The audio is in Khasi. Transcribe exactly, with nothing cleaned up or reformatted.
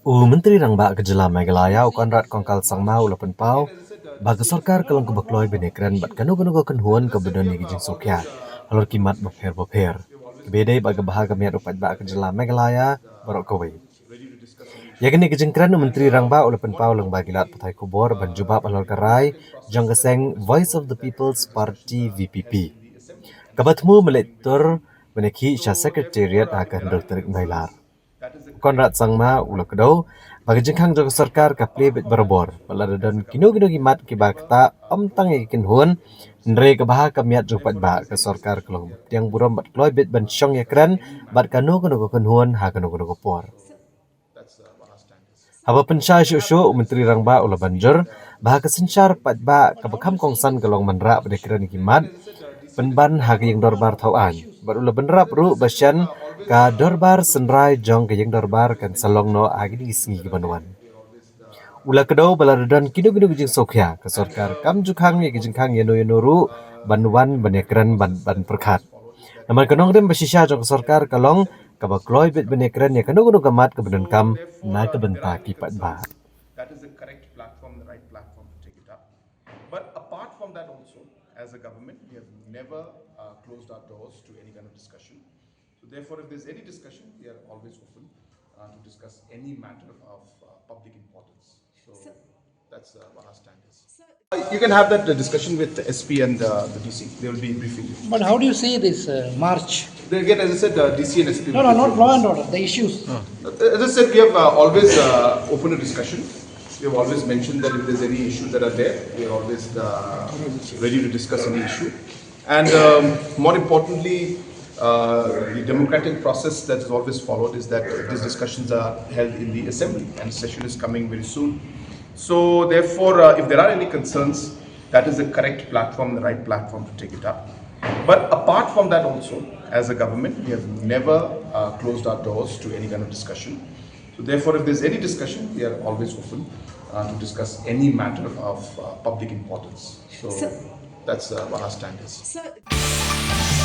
U Myntri Rangbah ka jylla Meghalaya, u Conrad Kongkal Sangma, u la pynpaw ba ka sorkar ka long kaba kloi ban ïakren bad kano kano ka kynhun kaba don ïa ki jingsngewkhia halor ki mat bapher bapher, kaba ïadei bad ka bha ka miat u paidbah ka jylla Meghalaya baroh kawei. Ïa kane ka jingkren u Myntri Rangbah u la pynpaw lyngba ki lad pathai khubor ban jubab halor ka rai jong ka seng Voice of the People's Party, V P P, kaba thmu mynleit tur ban ïakhih sha Secretariat ha ka hynriew tarik Nailar. U Conrad Sangma u la kdew ba ka jingkhang jong ka sorkar ka plie beit barabor bad lada don kino kino ki mat kiba ktah ym tang ïa ki kynhun, hynrei ka bha ka miat jong u paidbah, ka sorkar ka long kaba pdiang burom bad kloi beit ban shong ïakren bad kano kano ka kynhun ha kano kano ka por. Haba pynshai shuh shuh, u Myntri Rangbah u la ban jur ba ha ka synshar paidbah, kaba kham kongsan ka long ban rah bad ïakren ïa ki mat pynban ha ka ïing dorbar thaw aiñ, bad u la bynrap ruh ba shen ka dorbar synrai jong ka ïing dorbar kan sa long noh ha kine ki sngi ki ban wan. U la kdew ba lada don kino kino ki jingsngewkhia, ka sorkar kam ju khang ïa ki jingkhang ïano ïano ruh ban wan ban ïakren bad ban pyrkhat. Namar ka nongrim ba shisha jong ka sorkar ka long kaba kloi beit ban ïakren ïa kano kano ka mat kaba donkam na ka bynta ki paidbah. That is the correct platform, the right platform to take it up. But apart from that also, as a government, we have never uh, closed our doors to any kind of discussion. So therefore, if there's any discussion, we are always open uh, to discuss any matter of uh, public importance. So that's uh, what our stand is. You can have that uh, discussion with the S P and uh, the D C. They will be briefing you. But how do you see this uh, march? They, again, as I said, uh, D C and S P. No, will no, be not briefing law you. And order, the issues. Uh, As I said, we have uh, always uh, opened a discussion. We have always mentioned that if there's any issues that are there, we are always uh, ready to discuss any issue. And um, more importantly, uh, the democratic process that is always followed is that these discussions are held in the assembly, and session is coming very soon. So, therefore, uh, if there are any concerns, that is the correct platform, the right platform to take it up. But apart from that, also, as a government, we have never uh, closed our doors to any kind of discussion. So, therefore, if there's any discussion, we are always open uh, to discuss any matter of uh, public importance. So, So- that's uh, what our stand is. So-